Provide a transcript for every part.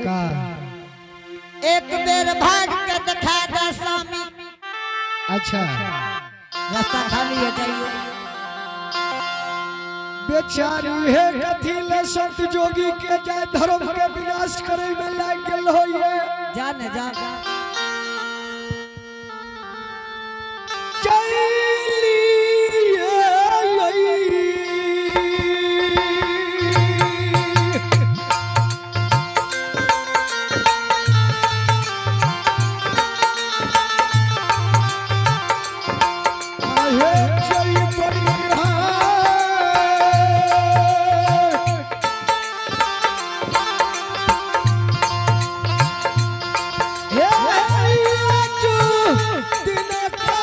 का? एक बेर भाग के दिखा दे स्वामी। अच्छा। रास्ता खाली है, जाइए। बेचारी हे कथी ले संत जोगी के जाय धर्म के विनाश करे में लाग गेल होइए। जा न जा। चलिए। आहे जय बलिहार। हे आज दिनका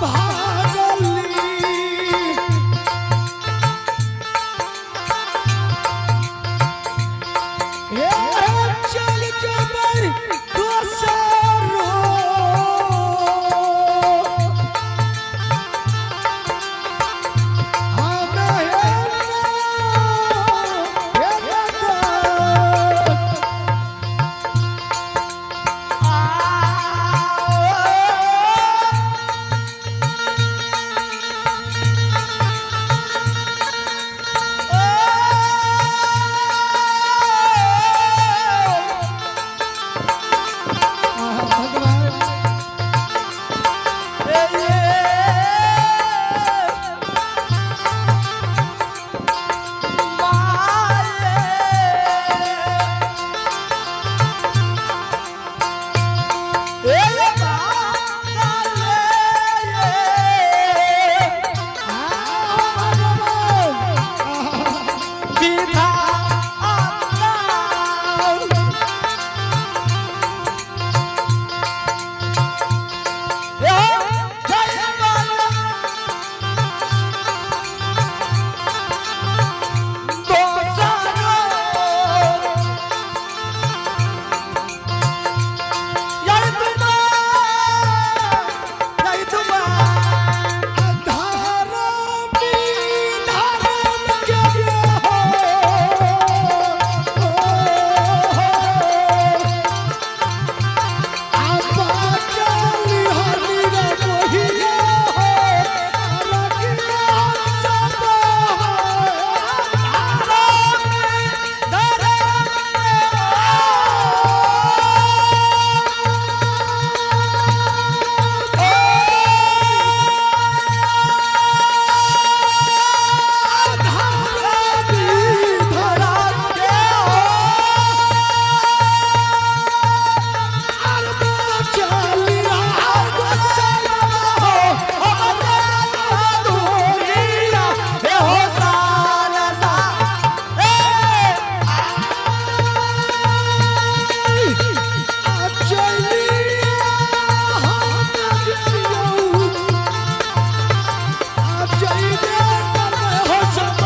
भागली। हे चल जबर दोसरो। हमे हे ना, हे ना। आहा, भगवान। आहा, भगवान। आहा, धर्म धर्म के हो, आपा चली हरि रे मोहिया हो, रखिया सब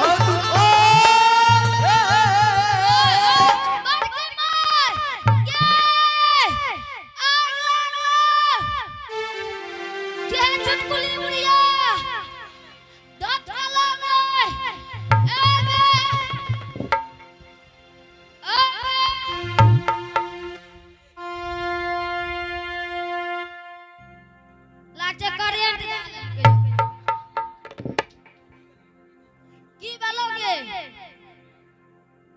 बड़की माय गे, आग लागलो। के चुटकुली बुढ़िया दत लागले। ए बे, ए बे। लाचे करेंट जाने की बोलोगे?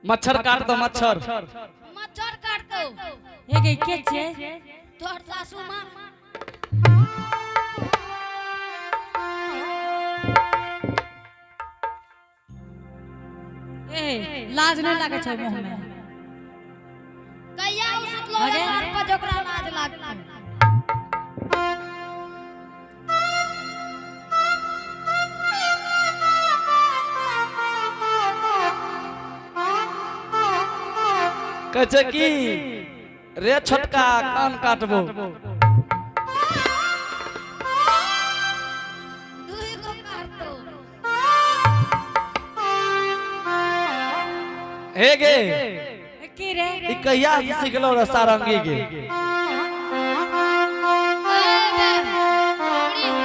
मच्छर काट दो, मच्छर। मच्छर काट दो। हे गे, के छे? तोहर सासू माँ। ए, लाज नहीं लागे छै मुँह में? कहिया उ सुतलो अरे। रे घर पर जोकरा लाज लागतो? कहै छै की रे छोटका, कान काटबो। दुई गो काटतो। हे गे। की रे? ई कहिया से सिखलो रे सारंगी गे? ए बे, बुढ़ी।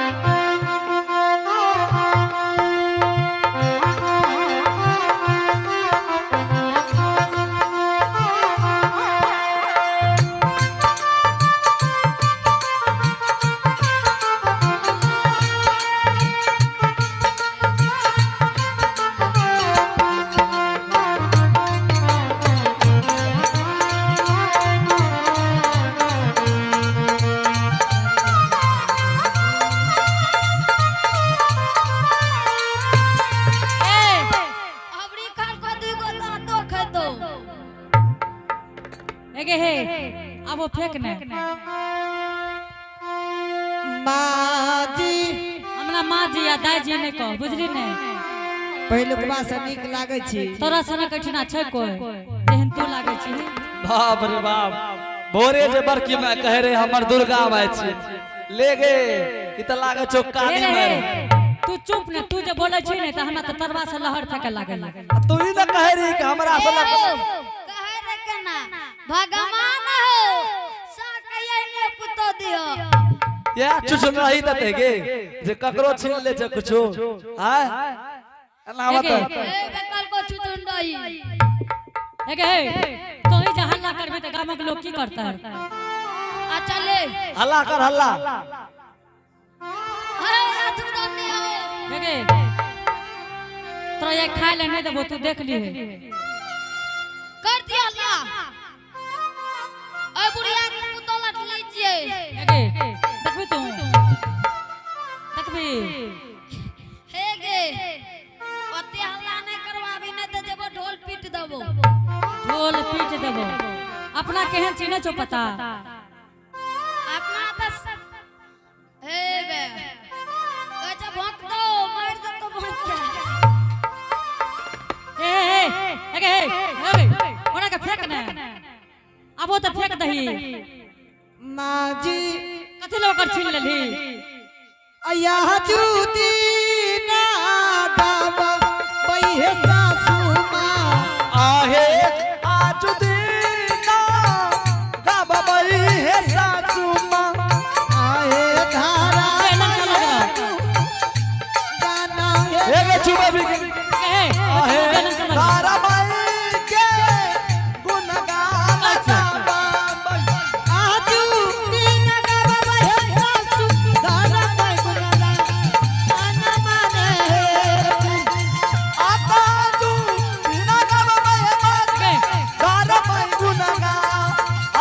अब वो फेंक ने। माँ जी। हमरा माँ जी या दाई जी नहीं कह, बुझली ने? पहिलुकबा से नीक लागै छी। तोरा सनक एहिठिना छै कोइ जेहन तू लागै छी? बाप रे बाप, भोरे जे बड़की माय कहे रे हमर दुर्गा माय छी, ले गे ई त लागै छौ हे काली रे माय। हे, तू चुप ने, तू जे बोलै छी ने त हमरा त तरवा से लहर फेके लागल। आ तू ही न कहे रही कि हमरा ए सनक। हो, कहे रे केना भगवान हो साकैया ने पुतो दियो। या चुचुन रही तते गे जे ककरो छीन ले छै कुछो आय एना हे मत। गे। ए बेकल को छुचुन रही। हे गे, हे, तोही जे हल्ला करबी त गामक लोग की करतै? अच्छा ले। हल्ला कर हल्ला। हे छुचुन नहीं आवे। हे गे, तोरा ये खाय ले नहीं देबो, तू देख लीहे। कर दिया अल्लाह। ए बुढ़िया के पुतो लट लीजिए। हे गे, देखबी तू, देखबी? हे गे, ओते हल्ला नहीं करवाबी, नहीं त जेबो ढोल पीट देबो। ढोल पीट देबो। अपना केहन चिन्है छौ पता? अपना बस हे बे कहै छै भोंक दो, मारि देतो भोंक के। ए ए हे गे, हे हे, ओना के फेंक ने, आबो त फेंक दही। माँ जी। कथी लऽ ओकर छीन लेलही? अया जूती ना गावा बैहे सासू माँ। आहे आज दीना गाबई हे सासू माँ। आहे धारा ए, लग चल लग। गाना हे। हे गे चुबे भी के। ए, आहे ए, लग चल लग। तारा माई के गुणगान गाबई। आजू दीना गावा बैहे सासू धारा माई गुणगान गाना माने हे। आता जू दीना गाबई हे माँ। गे, तारा माई गुणगान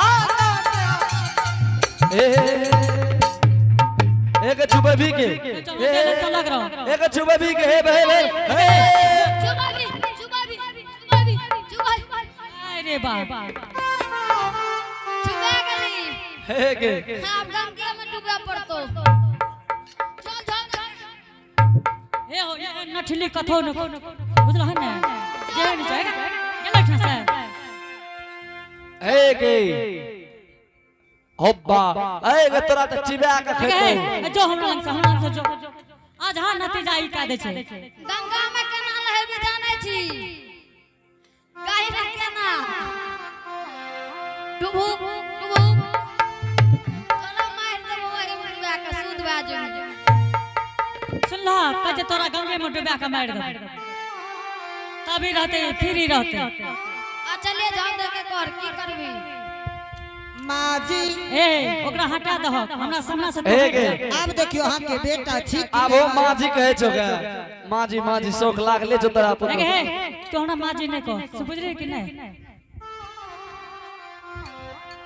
आना। ए एक चुबे भी के। चल चल चल लग रहा। एक चुबे भी के, हे हे हे हे। चुबाबी चुबाबी चुबाबी चुबाबी। अरे बाप। चुबा गेली। हे गे। आब गंगे में डूबे पड़तो, चल चल चल। हे हो, ये नठली कथो न बुझल है ने, जे नहीं छै गेलै ठा से। हे गे होब्बा, ए गे तोरा त चिबा के हे खेतौ। हे, जो हमरा लग से, हमरा लग से जो। आज हां नतीजा ई का दे छै। गंगा में केना लहेबी जानै छी, कही ना केना डूबू डूबू, तोरा मारि देबो ओहि में डुबा के, सूद भए जेबी। सुनलह कह जे तोरा गंगे में डुबा के मारि देबो, तभी रहते फ्री रहते। आ चलिए जान दे के कर की करबी। माँ जी। ए, ओकरा हटा दहक हमरा सामना से। हे गे। आब देखियो अहाँके बेटा छी कि आब ओ माँ जी कहै छौ गे, माँ जी, माँ जी, शौक लागले छौ तोरा हे पुतोह। गे, हे, तू हमरा माँ जी नहीं कह से, बुझली कि नहीं?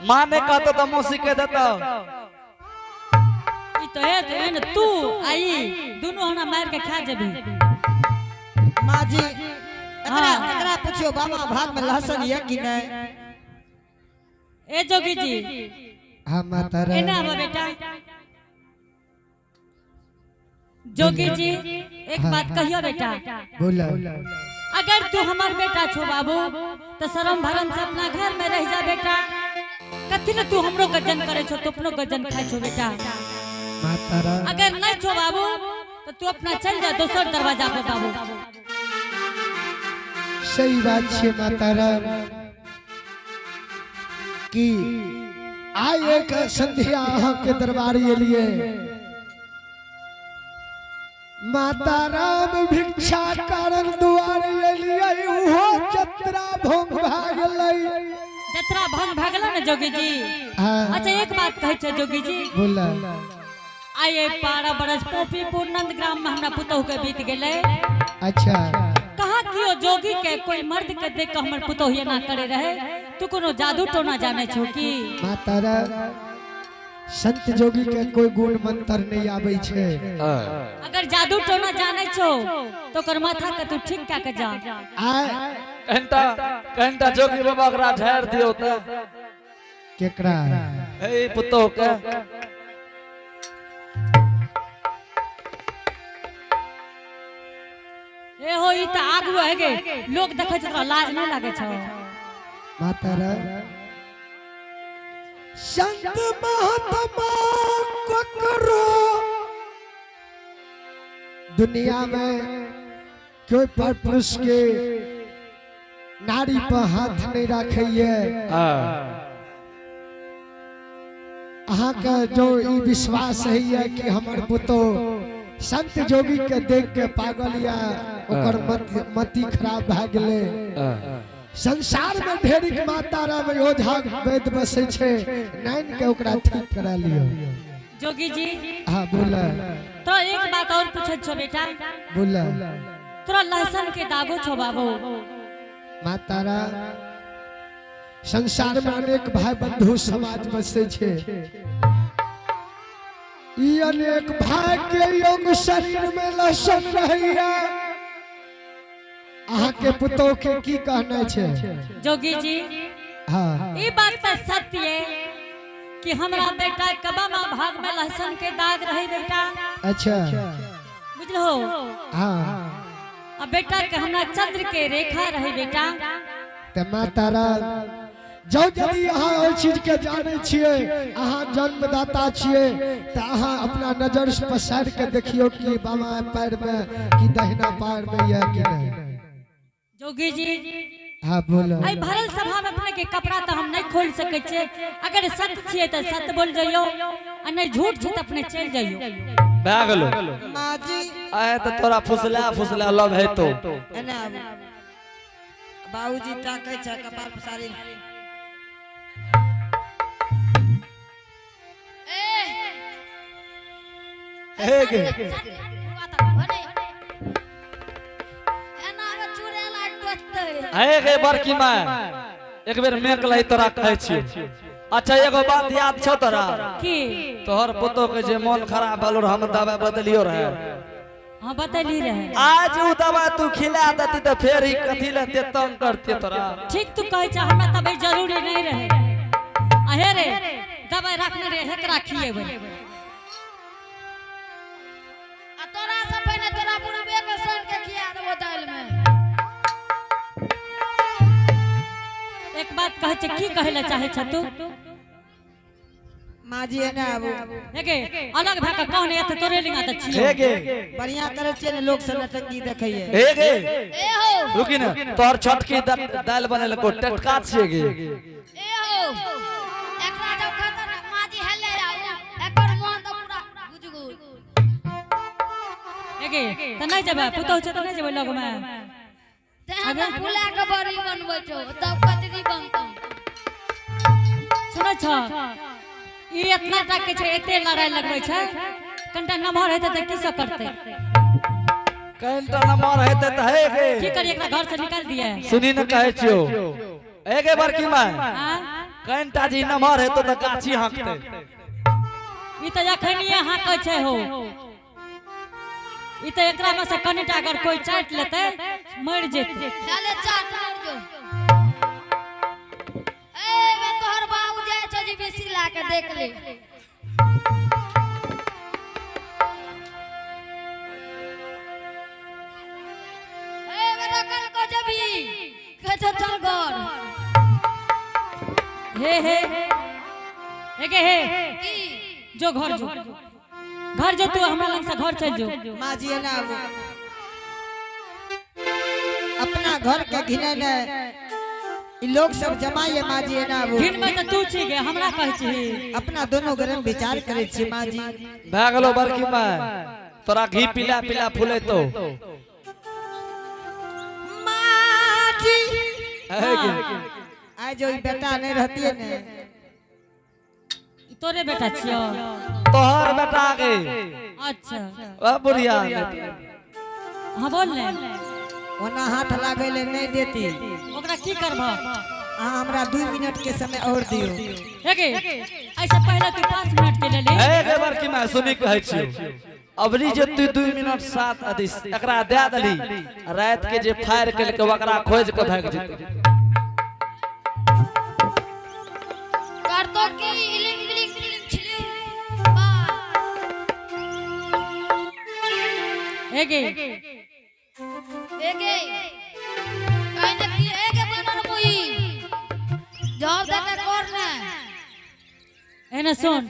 माँ ने कहतो त मौसी कह देतो। ई तो हे तो एन तू आई दुनू हमरा मार के खा जेबी। माँ जी, एकरा हाँ। एकरा पूछियो बाबा, भात में लहसुन ये कि नहीं? ए जोगी जी। हाँ माता। एना आबो बेटा। जोगी जी, एक बात कहियो बेटा? बोला। अगर तू हमर बेटा छो बाबू, तो शरम भरम से अपना घर में रह जा बेटा। कथी ने तू हमरो गजन करे छो, तू अपनो गजन खाइ छो बेटा। माता। अगर नहीं छो बाबू, तो तू अपना चल जा दोसर दरवाजा पर बाबू। सही बात छे माता राम कि आइ एक संध्या अहाँ के दरबार एलिए, माता राम भिक्षा कारण दुआर एलिए, उहो जतरा भंग भए गेलै। जतरा भंग भए गेलो ने जोगी जी? हाँ। अच्छा, एक बात कहै छै जोगी जी। बोला। आइ 12 बरस पोपीपुर नंदग्राम में हमरा पुतोह के बीत गेलै। अच्छा। कहाँ कियो जोगी के, कोई मर्द के देख के हमर पुतोह एना करे रहे? तू कोनो जादू टोना जाने छो की? माता राम, संत जोगी के कोई गुण मंत्र नहीं आबै छै। अगर जादू टोना जाने छो तो ओकर माथा के तू ठीक कए के जा। आय कहिंटा कहिंटा जोगी बाबा ओकरा झाड़ि दियौ त। केकरा? ए पुतोह के। ए हो, ई त आगू है गे, लोग देखै छै तोरा लाज नहीं लागै छौ? माता रा संत महात्मा ककरो दुनिया में कोई पर पुरुष के नारी पर हाथ नहीं रखिए। अहाँ के जो ई विश्वास है कि हमर पुतो संत जोगी के देख के पागल या ओकर मति खराब भए गेलै, संसार में ढेरिक माता राम ओझा वैद्य बसै छै, नाइन के ओकरा ठीक करा लियो। जोगी जी। हाँ, बोला। तो एक बात और पूछै छौ बेटा। बोला। तोरा लहसुन के दागो छौ बाबू। माता राम, संसार में अनेक भाई बंधु समाज बसै छै, ई अनेक भाई के अंग शरीर में लहसुन रहैया। अहाँ के पुतोह के की कहना छै? जोगी जी। हाँ। ई बात तो सत्य है कि हमरा बेटा के बामा भाग में लहसुन के दाग रही बेटा। अच्छा। बुझलो? हाँ। अब बेटा के हमरा चंद्र के रेखा रही बेटा। ते माता राम, जो यदि अहाँ ओहि चीज के जानै छियै, अहाँ जन्मदाता छियै, तऽ अहाँ अपना नजर से पसारि के देखियौ कि बामा पैर में कि दहिना पैर में यऽ कि नहीं। जोगी जी। हाँ, बोलो। एहि भरल सभा में अपने के कपड़ा तो हम नहीं खोल सकै छियै। अगर सत्य छियै तऽ सत्य बोल जइयौ आ नहीं झूठ छै तऽ अपने चलि जइयौ। भए गेलो। माँ जी। आए तऽ तोरा फुसला फुसला लव हेतो। एने आबू, बाबूजी ताकै छै कपार पसारी। ए। हे गे। एना के चुड़ैल आइ टोचतै। हे गे बड़की माय, एक बेर मेक लही, तोरा कहै छी। अच्छा, एगो बात याद छौ तोरा? की? तोहर पुतोह के जे मोन खराब भेलो रहे, हम दवाई बदलियो रहे। हाँ, बतैली रहे। आज उ दवा तू खिला देती तऽ फेर ही कथी लेते तंग करते तोरा। ठीक तू कहै छ, हमरा तबे जरूरी नहीं रहे। अहे रे, दवाई रखने रहे, एकरा खिएबै। आ तोरा से पहिने तोरा बुढ़बे के सन के खिया देबो दालि में। एक बात कहै छै, की कहै लए चाहै छ तू? माँ जी, एने आबू। हेगे, अलग भए कऽ कहने एते तोरे लिंगा तऽ हे छियौ। गे। बढ़िया करै छियै ने, लोक सब नटंकी देखैये। हे गे। ए हो। रुकी ने, तोहर छोटकी दालि बनेलको टटका छियै गे। ए हो, एकरा जब कहत ने माँ जी हेले आउ, एकर मन तऽ पूरा गुजगुज। हेगे, तऽ नहि जेबै? पुतहु छै तऽ नहि जेबै लगमे? तेहन तऽ फुला के बड़ी बनबै छौ, तब कचरी बनतौ। सुनै छ, ई एतना टा के छै, एते लड़ाई लगबै छै। कनिटा नमहर हेतै तऽ की सब करतै? कनिटा नमहर हेतै तऽ हे गे। की करिए, एकरा घर से निकाल दिए? सुनी ने, कहै छियौ, हे गे बड़की माय। हाँ? कनिटा जी नमहर हेतौ तऽ गाछी हाँकतै। ई तऽ अखनिये हाँकै छै हो। ई तऽ एकरा में से कनिटा अगर कोई चाटि लेतै, मरि जेतै। हेले चाट मर जो। ए बे, तोहर बाबू जाइ छौ जे बेसी ला के देख ले। ए बेटा, कल को जबी कहै छौ चल घर। हे हे, हे गे हे। की? जो घर जो, घर जो, तू हमरा लग से घर चल जो। माँ जी, एने आबू। अपना घर के घिनेने ई लोग सब जमाइए। माँ जी, एने आबू। घिन में तऽ तू छी गे, हमरा कहै छी? अपना दोनों गरम विचार करै छी माँ जी। भए गेलो बड़की माय, तोरा घी पिला पिला फुलेतो। माँ जी। हे गे। आइ जो ई बेटा नहीं रहतिए ने। ई तोरे बेटा छियौ? तोहर बेटा गे। अच्छा। ओ बुढ़िया। हाँ, बोल ने। ओना हाथ लागै ले नहीं देती। ओकरा की करबह? अहाँ हमरा 2 मिनट के समय और दियौ। हे गे, ऐसे पहले तू 5 मिनट के ले ले। हे गे बड़की माय, सुनी, कहै छियौ, अबरी जे तू 2 मिनट साथ अथी एकरा दए देली, रात के जे फायर केलकै ओकरा खोज के भागि जेतै। करतो। करतो की इलिंग बिलिंग बिलिंग छिलिंग बा। एगे एगे काहे न की एगे बनल मुई जवाब देते कर ने। एने सुन,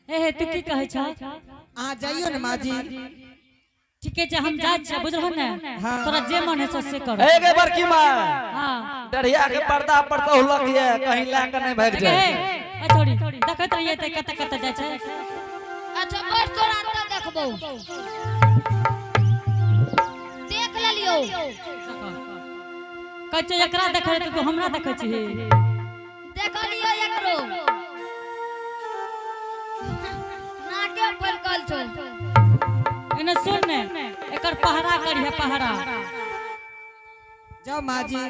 ए हे तू की कहै छ? अहाँ जाइयो ने माँ जी। ठीके छै, हम जाइ छियै, बुझलहो ने? हाँ। तोरा जे मन है से कर। ए गे बड़की माँ, हाँ। डढ़िया के पर्दा पर तो हुलक ये कहीं ला के नहीं भाग एगे जाए। हे, ए छोड़ी देखैत रहिए त कत कत जाइ छै। अच्छा बैठ तोरा अंदर देखबो, देख लेलियो। कहै छै एकरा देखै त तू हमरा देखै छिही। देखलियो एकरो नाके पलकल छौ। एने सुन ने, एकर पहरा करिहे, पहरा। जाओ माँ जी।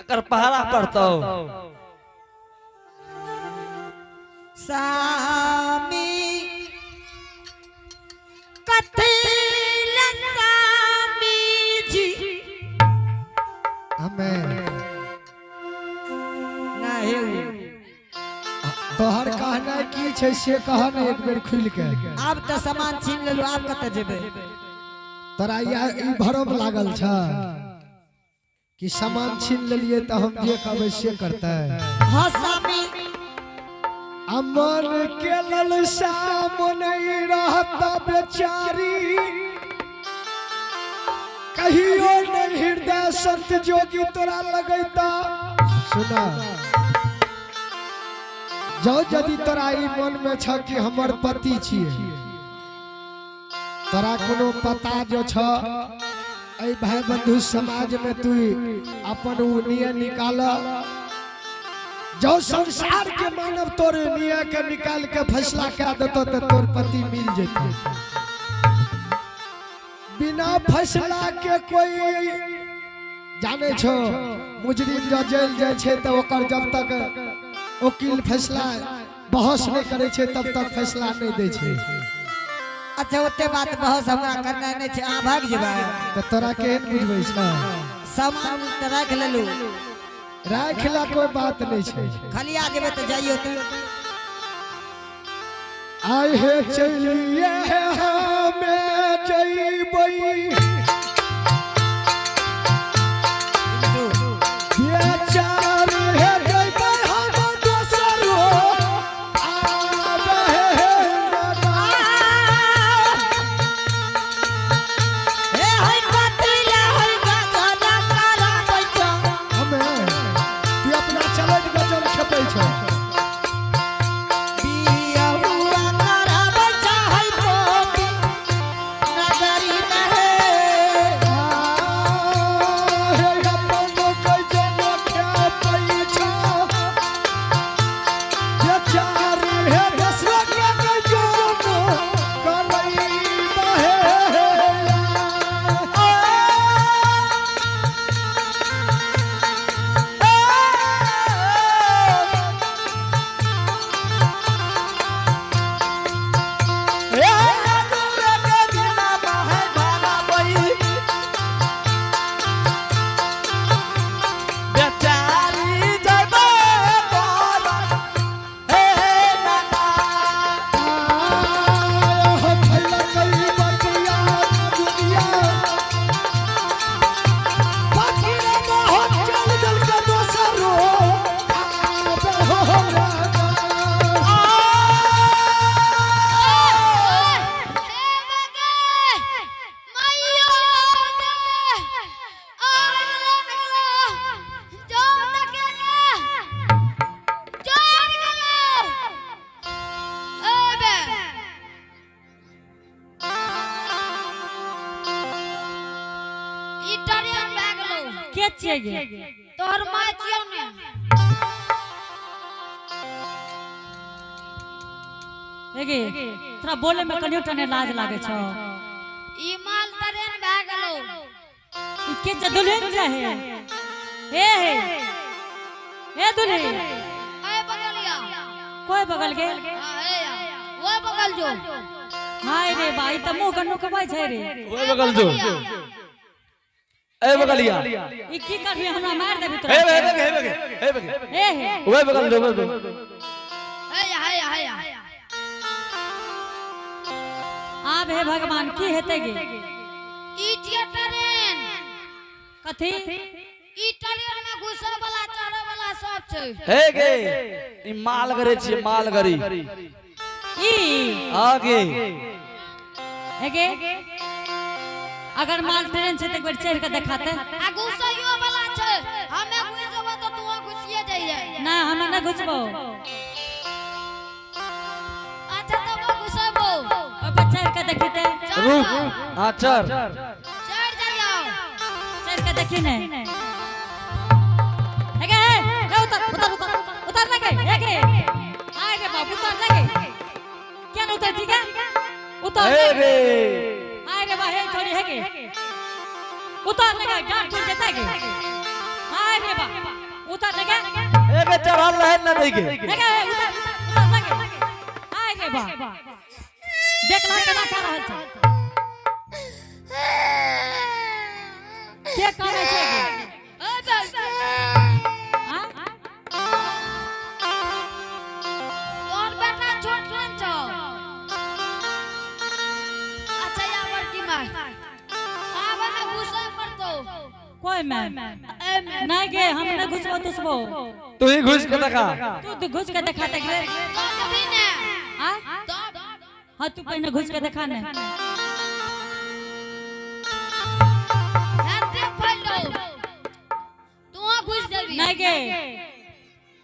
एकर पहरा पड़तो। सामी कथिल सामी जी। हमें ना हे तोहर कहना की छै से कह ने एक बेर खुलि के। आब तऽ सामान छीन लेलु, आब कतऽ जेबै? तोरा ई भरम लागल छ कि सामान छीन लेलिए तऽ हम जे कहबै से करतै? हाँ सामी। अमन के ललसा मन रहता बेचारी, कहियो नहीं हृदय संत जोगी तोरा लगैता। सुना, जो यदि तोरा ई मन में छ कि हमर पति छिए, तोरा कोनो पता जो छ एहि भाई बंधु समाज में तू अपन उ नियम निकाल। जो संसार के मानव तोरे नियम के निकाल के फैसला कह देतो तो तोर पति मिल जेतो। बिना फैसला के कोई जाने छो, मुजरिम जो जेल जाय छै तो ओकर जब तक वकील फैसला बहस नहीं करे छै तब तक फैसला नहीं दै छै। अच्छा ओते बात बहस हमरा करना नहीं छै, अहाँ भाग जेबै। तो तोरा केहन बुझबै छ? सामान तऽ राखि लेलु। राख ला, कोई बात नहीं छै। खाली आ जेबै तऽ जाइयो तऽ। आइ हे चलिए हमें जइबै बेचार हे जइबै हम दोसरो आबे हे ना। हे है कथिला है गजना कराबै छ। हमे तू अपना चलैत गजल खेपै छ। बियहुआ कराबै छ है पोती नगरी में हे। हे अपन गजल खेपै छ बेचार हे दोसरो के गजल करैबै हे। बेचारी जइबै हे नाना। के छियै गे? तोहर माय छियौ ने। एगे तोरा बोले में कनियो टने लाज लागे छौ? ई माल ट्रेन भए गेलौ। ई के छै, दुल्हन छै? हे हे हे दुल्हन। ए बगलिया। कोई बगल के? हां ए या ओए बगल जो। हाय रे भाई, त मुंह के नुकबै छै रे। ओए बगल जो। ए बगलिया ई की करबी हमरा मार देबी हे तोरा बे हे बे हे बे हे बे ए हे ओए बगल दो बगल हे हे हे आब हे भगवान की हेतै गे ई छियै ट्रेन कथी ई ट्रेन में घुसै वाला चढ़ै वाला सब छै हे गे ई माल गरे छी माल गरी ई आगे हे गे अगर माल ट्रेन छै त एक बेर चढ़ के देखाते आ घुसैयो वाला छै हमे घुस जेबो तऽ तू घुसिए जइहे ना हम ना घुसबो अच्छा तब घुसबो ओइ पर चढ़ के देखीते रुक हां चल चढ़ जाइयो चढ़ के देखी ने हे गे हे उतर उतर उतर उतर ना गे हे गे आय रे बाबू उतर ना गे क्या ना उतर जी गे उतर हे ना रे आय रे बा हे छोड़ी हे गे उतर ना गे डांट टूट जेता गे आय रे बा उतर ना गे हे बे चढ़ल रहे ना दे गे हे गे उतर उतर ना गे आय रे बा देख ला केना खा रहल छै के कानै छै गे ए बे आ तोहर बेटा छोट कोन छौ अच्छा या बड़की माय आब ने घुसै पड़तौ कोई में ए में नहीं गे हम नहीं घुसबो तुसबो तू ही घुस के देखा तू तो घुस के देखा तक रे तो कभी ने आ तब हाँ तू पहले घुस के देखा ने हेते फैलो तू घुस जेबी नहीं गे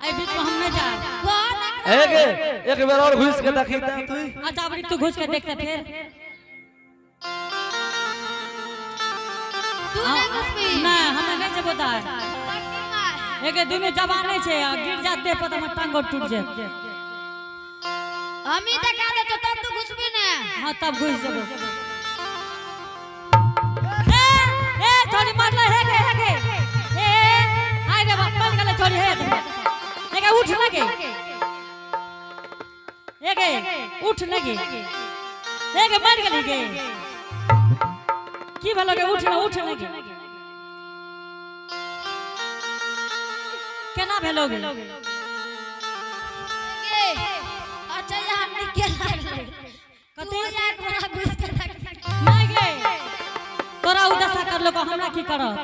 आई बीच में हम नहीं जा घर ना हे गे एक बेर और घुस के देखी त तू ही। अच्छा अबरी तू घुस के देखते फिर तू नहीं घुसबी ना हम नहीं जेबो दाय बड़की माय एके दुनू जवाने छै आ गिर जाते पर हमर टांगो टूट जाए हम ही देखा देतो तब तू घुसबी ने हाँ तब घुस जेबो ए ए छोड़ी मारले हे गे हे गे ए ए आय रे बाप पल गेले छोड़ी हे हे गे उठ ना गे हे गे उठ ना गे हे गे मर गेली गे की भेलो गे उठ ना गे केना भेलो गे गे अच्छा यहाँ निके लागले कथी? तू यार कोना घुस के देख नहीं गे तोरा उदशा करलो को हमरा की करत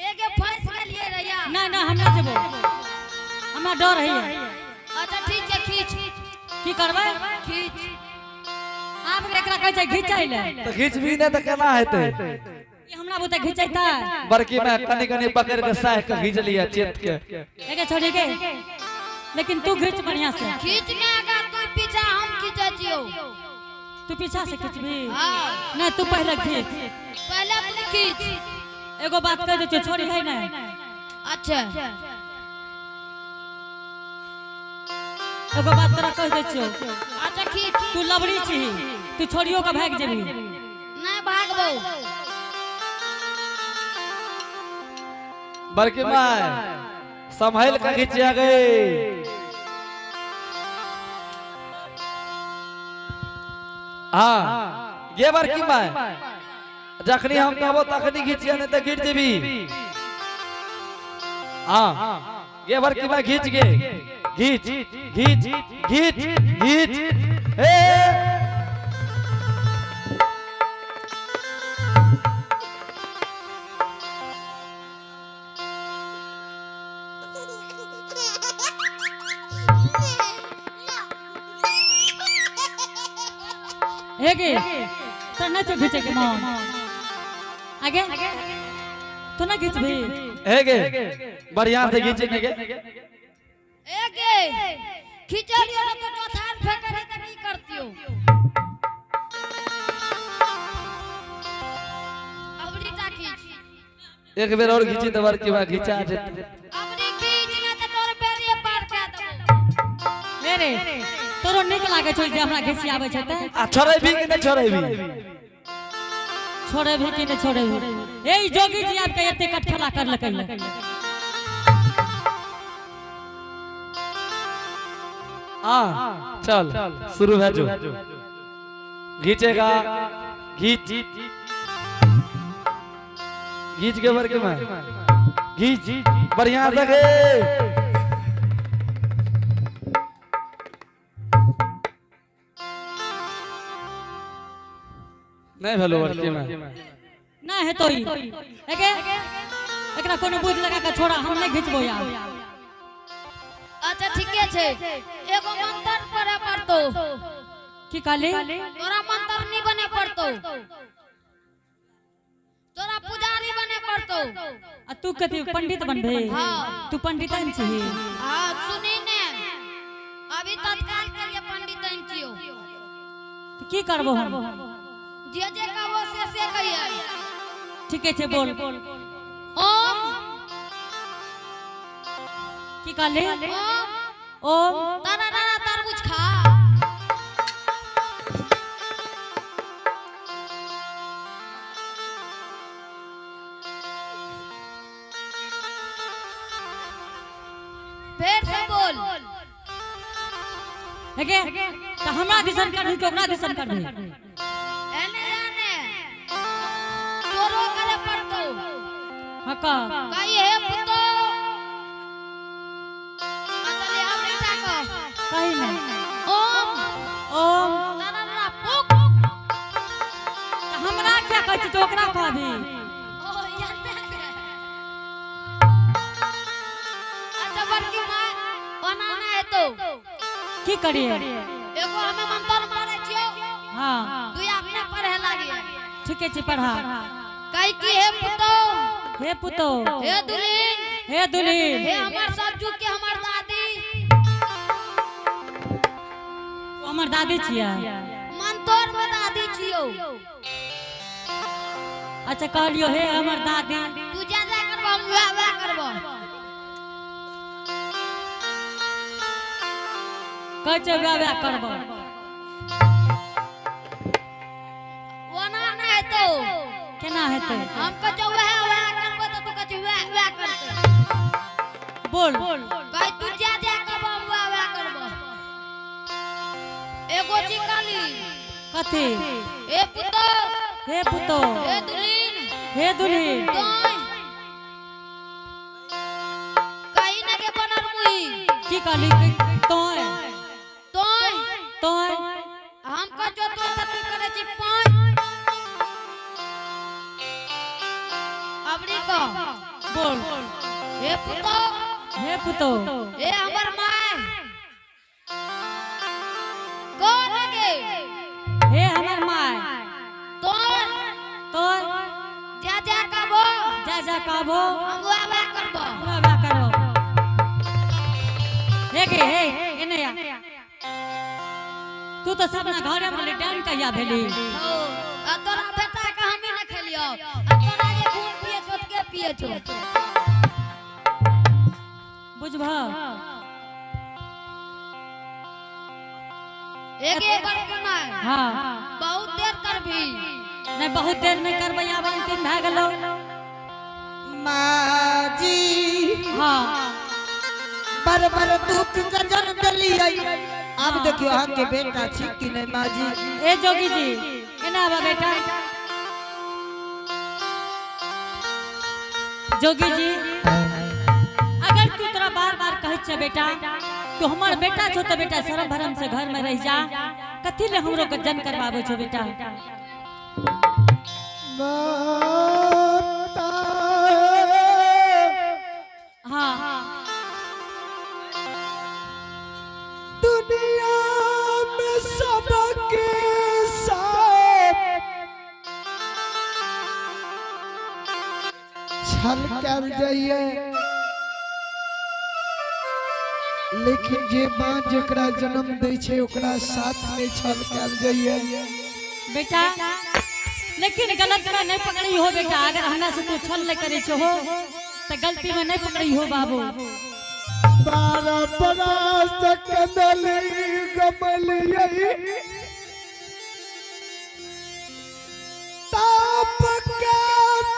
एगे फंस गेलिए रैया ना ना हम ना जेबो हमरा डर है अच्छा ठीक छै खींच की करबै खींच आब एकरा कहै छै घिचै ले त घिच भी नै त केना हेतै ई हमरा बुते घिचैतै बड़की में कनी कनी पकड़ के साह के घिच लिया चेत के एके छोड़ी के लेकिन तू घिच बढ़िया से खींच ने अगर तू पीछा हम खींचे छियो तू पीछा से खिचबी हाँ ना तू पहले खींच पहले तू खींच एगो बात कह दे छो छोड़ी है ना अच्छा एगो बात तोरा कह दे छो अच्छा खींच तू लबड़ी छी तू छोड़ियो के भाग जेबी नहीं भागबो बड़की माय संभल के घिचिया गई हाँ गे बड़की माय जखनी हम कहबो तखनी घिचिया नहीं त गिर जेबी हाँ गे बड़की माय घिच गे घिच घिच घिच घिच हे हे गे तोरा ना छो घिचे के मन आगे तू ना घिचबी हे गे बढ़िया से घिचे ने गे एगे खींचे लियो तो चौथार फेंके रही त की करतियो अबरी टा खींच एक बेर और घिची त बड़की माय घिचा जेतै अबरी खींच ना त तोर बेरिए पार कए देबो हे रे तोरो नीक लागे छौ जे हमरा घिसियाबै छै त आ छोड़ेबी कि नहीं छोड़ेबी छोड़े भी कि नहीं छोड़े भी ए जोगी जी आबि के एते कटखेला करलकै ये। आ चल शुरू भए जो घीचेगा घीच घीच के बरकी माय, घीच बढ़िया सके। नहीं भेलो बरकी माय। ना हेतो ई। एगे एकरा कोनो बुझ लगा के छोड़ा, हम नहीं घिचबो यार। अच्छा ठीके छै, एगो मंत्र पढ़े पड़तो। की कहली? तोरा मंत्र नहीं बने पड़तो, तोरा पुजारी बने पड़तो। आ तू कथी पंडित बनबे? हाँ। तू पंडितन छिही? हाँ सुनी ने, अभी तत्काल के लिए पंडित छियो। तो की करबो हम? जे जे कहबो से कहिए। ठीके छै, बोल। ओम। की कहली? ओम। ओम। तारा तारा तरबूज खा। फिर से बोल। एगे त हमरा दिसन करबी कि ओकरा दिसन करबी? एने एने तोरो करे पड़तो। हाँ का कही हे पुतो। अच्छा ले हम बेटा को। कही नहीं। ओम। ओम। तारा तारा पुक। त हमरा क्या कहै छी तो ओकरा कहबी? ओ यार। अच्छा बड़की माँ ओना ना हेतो। की करिए? एगो हमें मंत्र मारे छियो। हाँ। तू अपने पढ़े लागी। ठीके छै, पढ़ा। कही की हे पुतो। हे पुतो। हे दुल्हन। हे दुल्हन। हे हमर सब जुग के हमर दादी। ओ हमर दादी छियै। मंतोर में दादी छियो। अच्छा कहलियो हे हमर दादी। तू जा जा करबो हम वह वह करबो। कहै छै वएह वएह करबो। ओना ना हेतो। केना हेतै? हम कहै वह वह करबो तो तू कहै वह वह करते। बोल। कही तू जा जा करबो हम वह वह करबो। एगो चीज कहली। कथी? हे पुतो। हे पुतो। हे दुल्हन। हे दुल्हन। तोय कही ना के बनर मुही। की कहली? तोय। तोय। तोय। हम कहै तो त तू करे छी पाँच। अबरी कह। बोल। हे पुतो। हे पुतो। हे हमर my. कौन गे? हे हमर my. तोय। तोय। जा जा कहबो। जा जा कहबो। हम वह वह करबो। वएह वएह करबो। हे गे हे एने आ। तू तो सब ना घरे में रहली, डाइन कहिया भेली? हो आ तोरा बेटा के हमी न खेलियो, आ तोरा जे खून पिए छो के पिए छो। बुझभ? एक एक बड़की माय। हाँ। बहुत देर करबी। नहीं बहुत देर नहीं करबै, आब अंतिम भए गेलौ। माँ जी। हाँ। बर बर दुख गजन दलियै। आब देखियो अहाँ के बेटा छी कि नहीं माँ जी। ए जोगी जी एना आबा बेटा। जोगी जी अगर तू तोरा बार बार कहै छै बेटा तू हमर बेटा छो तो बेटा शरम भरम से घर में रह जा, कथी ले हमरो गजन करवाबै छो बेटा? माता। हाँ। दुनिया में सबके साथ छल कर जाइए, लेकिन जे माँ जकरा जन्म दै छै ओकरा साथ नहीं छल कर जाइए। बेटा लेकिन गलत में नहीं पकड़ी हो बेटा, अगर हमरा से तू छल नहीं करे छो हो तो गलती में नहीं पकड़ी हो बाबू। 12 बरस तक नली गमलियै ताप के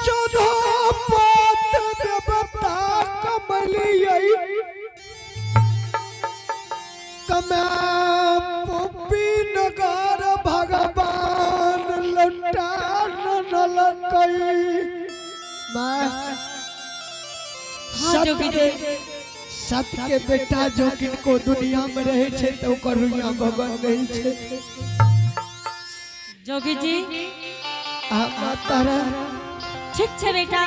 14 पात देवता कमलियै कमा पुपी नगर भगवान लौटा। जोगी जी। सत के बेटा जो किनको दुनिया में रहे छे तो ओकर रुइया भगवान नहीं छे। जोगी जी। आ माता रानी। ठीक छै बेटा,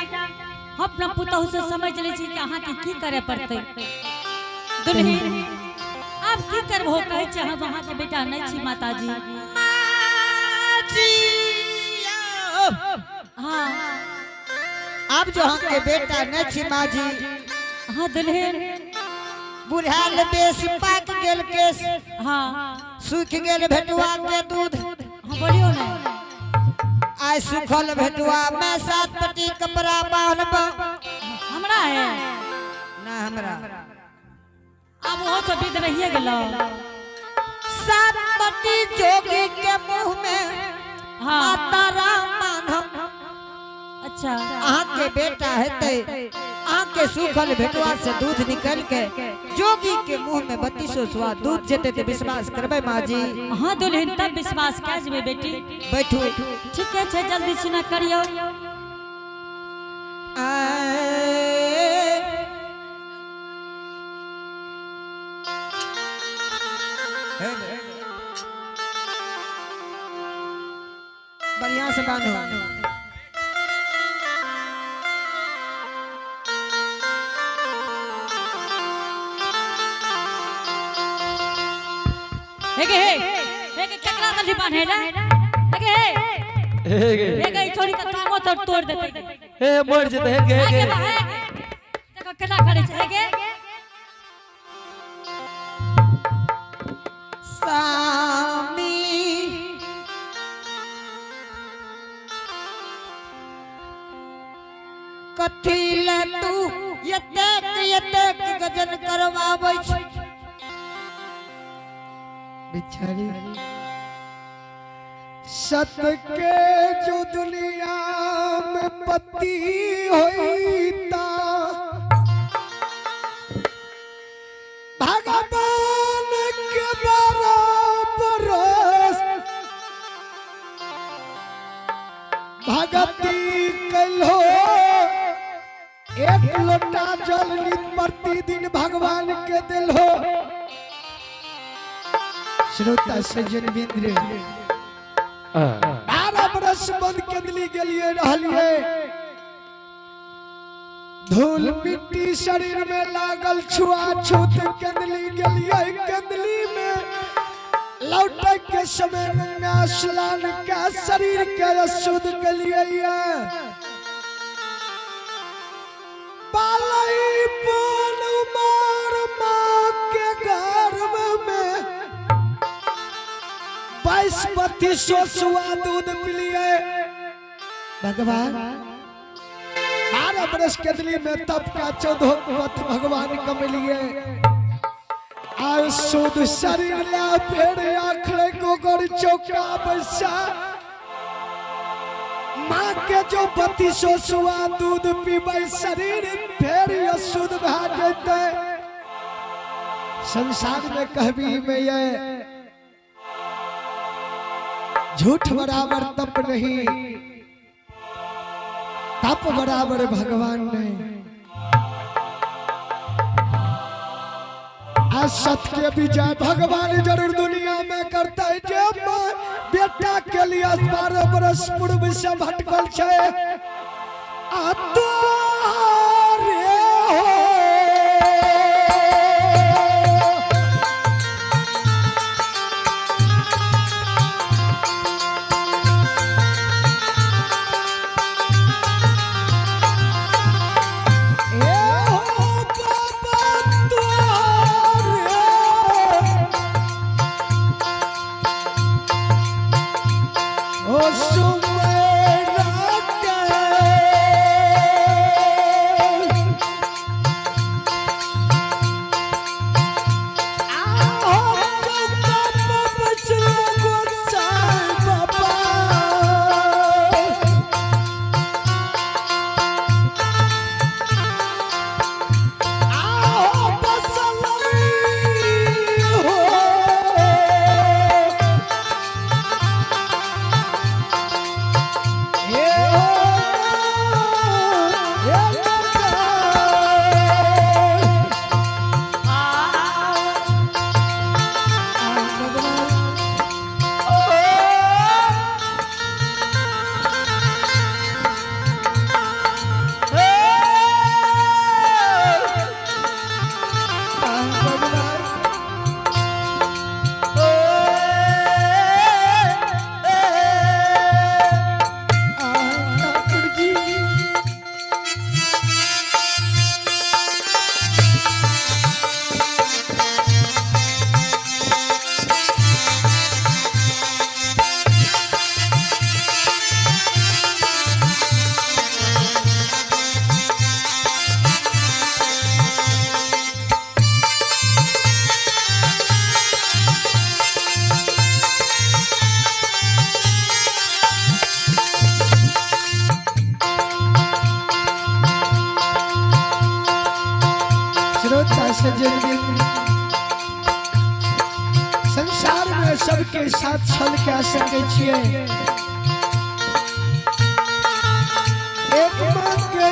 हम अपना पुतहु से समझ लै छी कि अहाँके की करे पड़तै। दुल्हिन आब की करबहो, कहै छै हम अहाँके बेटा नहि छी माताजी। हाँ आब जो अहाँके बेटा नहि छी माँ जी। हाँ दुल्हिन। बुढ़ाल बेस पाक गेल केस, हाँ सूख गेल भेटुआ के दूध। हाँ बोलियो ने। आइ सुखल भेटुआ में 7 पट्टी कपड़ा बान्हब। हमरा है ना हमरा। आब ओहो सब विध रहिए गेलो। 7 पट्टी जोगी के मुंह में हाँ माता राम बान्हब। अच्छा। अहाँके बेटा हेतै, अहाँके सूखल भेटुआ से दूध निकल के जोगी के मुंह में 32 सुआ दूध जेतै तऽ विश्वास करबै माँ जी? हाँ दुल्हिन, तब विश्वास कए जेबै बेटी। बैठू। ठीके छै, जल्दी सिना करियौ। बढ़िया से बांधो। हे गे हे, हे गे केकरा दली बान्हे ले? हे गे हे, हे गे। हे गे ई छोरी के कामो तोड़ तोड़ देतै। हे मर जेतै। हे गे हे हे गे गे। बा, हे गे। देखो केना करै छै, हे गे। स्वामी कथी ले तू एतेक एतेक गजन करवाबै छी? बिचारी सत के जो दुनिया में पति होता भगवान के बराबर भगती कलो, एक लोटा जल नित प्रतिदिन भगवान के दिलो। श्रोता सज्जन बिंद्र, 12 बरस बंद केंदली गेलिए रहलिए, धूल मिट्टी शरीर में लागल छुआ छूत केंदली गेलिए। केंदली में लौटे के समय गंगा स्नान के शरीर के अशुद्ध के लिए बालई बोल उमर माँ के गर्भ में 22-32 सुआ दूध पिलिए। भगवान 12 बरस के दिली में तब का 14 पथ भगवान कमलिए। आय शुद्ध शरीर ला फेर आखड़े गोगर चौका बैसा माँ के जो 32 सुआ दूध पीबै शरीर फेर अशुद्ध भए जेतै। संसार में कहबी में ये झूठ बराबर तप नहीं, तप बराबर भगवान नहीं। आज सत्य के विजय भगवान जरूर दुनिया में करता है। जे माँ बेटा के लिए 12 बरस पूर्व से भटकल छे आ तोरे हो। ए हो बाबा तोरे ओ सुमेरा के। सबके साथ छल कए सकै छियै। एक माँ के